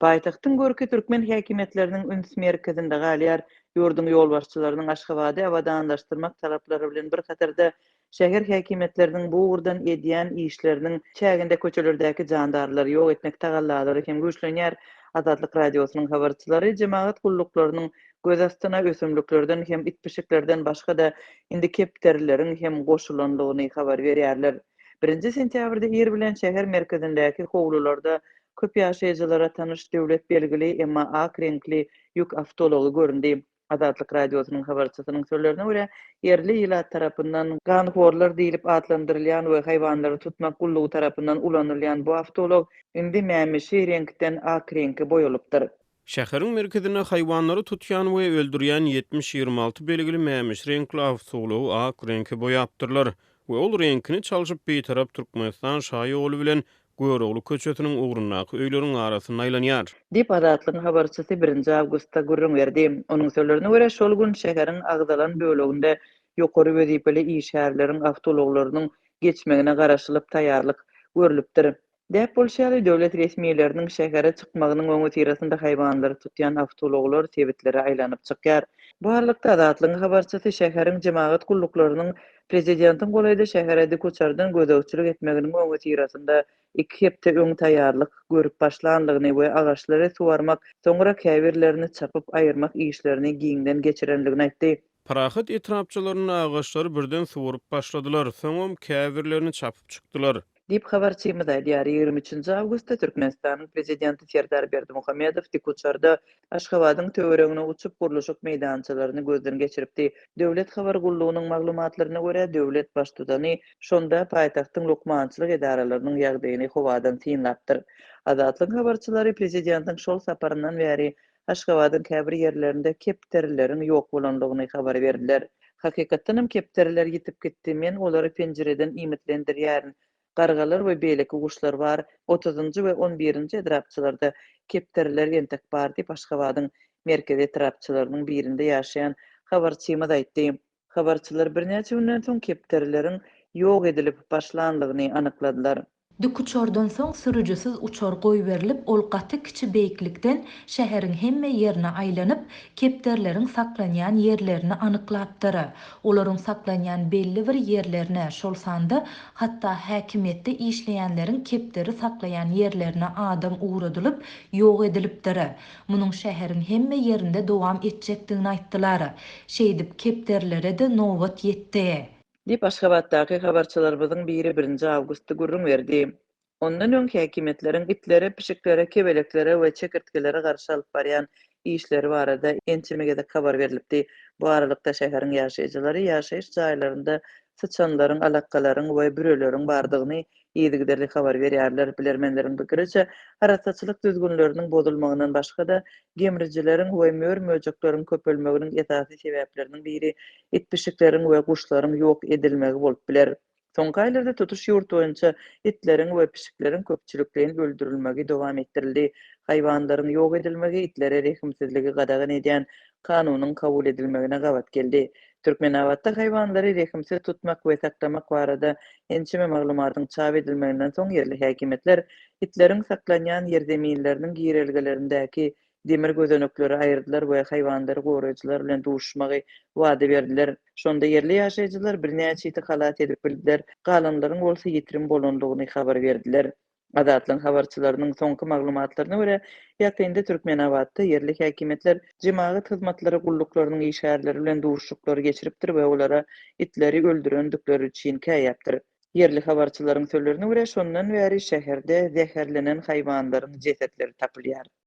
Paýtagtyň görki türkmen häkimiýetleriniň üns merkezinde galýar. Ýurduň ýolbaşçylarynyň Aşgabady abadanlaşdyrmak talaplary bilen bir hatarda, şäher häkimiýetleriniň bu ugurdan edýän işleriniň çäginde köçelerdäki jandarlary ýok etmek tagallalary hem güýçlenýär. Azatlyk Radiosynyň habarçylary jemagat gulluklarynyň göz astyna ösümliklerden hem it-pişiklerden başga-da indi kepderileriň hem goşulandygyny habar berýärler. Birinji sentýabrda ir bilen şäher merkezindäki howlularda Köp ýaşaýjylara tanyş döwlet belgili, emma ak reňkli ýük awtoulagy göründi. Azatlyk Radiosynyň habarçysynyň sözlerine görä, ýerli ilat tarapyndan ganhorlar diýlip atlandyrylýan we haýwanlary tutmak gullugy tarapyndan ulanylýan bu awtoulag indi mämişi reňkden ak reňke boýalypdyr. Şäheriň merkezinde haýwanlary tutýan we öldürýän 70 26 belgili mämişi reňkli awtoulagy ak reňke boýapdyrlar we ol reňkini çalşyp Bitarap Türkmenistan şaýoly bilen Görogly köçesiniň ugrundaky öýleriň arasynda aýlanýar. Diýip, Azatlygyň habarçysy birinji awgustda gürrüň berdi. Onuň sözlerine görä, şol gün şäheriň agzalan böleginde ýokary wezipeli işgärleriň awtoulaglarynyň geçmegine garaşylyp taýýarlyk görlüpdir. Däp bolşy ýaly, döwlet resmileriniň şähere çykmagynyň öňüsyrasynda haýwanlary tutýan awtoulaglar sebitlere aýlanyp çykýar. Bu aralykda, Azatlygyň habarçysy şäheriň jemagat gulluklarynyň prezidentiň golaýda şähere dikuçardan gözegçilik etmeginiň öňüsyrasynda iki hepde öň taýýarlyk görüp başlandygyny we agaçlary suwarmak, soňra käbirlerini çapyp aýyrmak işlerini giňden geçirendigini aýtdy. Parahat etrapçalarynda agaçlary birden suwaryp başladylar, soňam käbirlerini çapyp çykdylar. Diýip, habarçymyz aýdýar. 23 awgustda Türkmenistanyň Prezidenti Serdar Berdimuhamedow dikuçarda Aşgabadyň töweregine uçup, gurluşyk meýdançalaryny gözden geçiripdi. Döwlet habar gullugynyň maglumatlaryna görä, döwlet Baştutany şonda paýtagtyň lukmançylyk edaralarynyň ýagdaýyny howadan synlapdyr. Azatlygyň habarçylary prezidentiň şol saparyndan bäri Aşgabadyň käbir ýerlerinde kepderileriň ýok bolandygyny habar berdiler. Hakykatdanam kepderiler ýitip gitdi, men olary penjireden iýmitlendirýärin. Gargalar we beýleki guşlar bar, otuzynjy we on birinji etrapçalarda kepderiler entek bar diýip, Aşgabadyň merkezi etrapçalarynyň birinde ýaşaýan habarçymyz aýtdy. Habarçylar birnäçe günden soň kepderileriň ýok edilip başlanlygyny anykladylar. Dikuçardan soň sürüjisiz uçar goýberilip, ol gaty kiçi beýiklikden şäheriň hemme ýerine aýlanyp, kepderileriň saklanýan ýerlerini anyklapdyr. Olaryň saklanýan belli bir ýerlerine, şol sanda, hatda häkimiýetde işleýänleriň kepderi saklaýan ýerlerine adam ugradylyp, ýok edilipdir. Munuň şäheriň hemme ýerinde dowam etjekdigini aýtdylar. Şeýdip, kepderilere-de nobat ýetdi. Diýip, Aşgabatdaky habarçylarymyzyň biri birinji awgustda gürrüň berdi. Ondan öň häkimiýetleriň itlere, pişiklere, kebeleklere we çekirtgelere garşy alyp barýan işleri barada ençeme gezek habar berlipdi. Bu aralykda, şäheriň ýaşaýjylary ýaşaýyş jaýlarynda syçanlaryň, alakgalaryň we büreleriň bardygyny yzygiderli habar berýärler. Bilermenleriň pikiriçe, arassaçylyk düzgünleriniň bozulmagyndan başga-da, gemrijileriň we mör-möjekleriň köpelmeginiň esasy sebäpleriniň biri it-pişikleriň we guşlaryň ýok edilmegi bolup biler. Soňky aýlarda tutuş ýurt boýunça itleriň we pişikleriň köpçülikleýin öldürilmegi dowam etdirildi. Haýwanlaryň ýok edilmegi itlere rehimsizligi gadagan edýän kanunyň kabul edilmegine gabat geldi. Türkmenabatda haýwanlary rehimsiz tutmak we saklamak barada ençeme maglumatyň çap edilmeginden soň ýerli häkimiýetler itleriň saklanýan ýerzeminleriniň girelgelerindäki demir gözenekleri aýyrdylar we haýwanlary goraýjylar bilen duşuşmagy wada berdiler. Şonda ýerli ýaşaýjylar birnäçe iti halas edip bildiler, galanlaryň bolsa ýitirim bolandygyny habar berdiler. Azatlygyň habarçylarynyň soňky maglumatlaryna görä, ýakynda Türkmenabatda ýerli häkimiýetler jemagat hyzmatlary gulluklarynyň işgärleri bilen duşuşyklary geçiripdir we olara itleri öldürendikleri üçin käýäpdir. Ýerli habarçylaryň sözlerine görä, şondan bäri şäherde zäherlenen haýwanlaryň jesetleri tapylýar.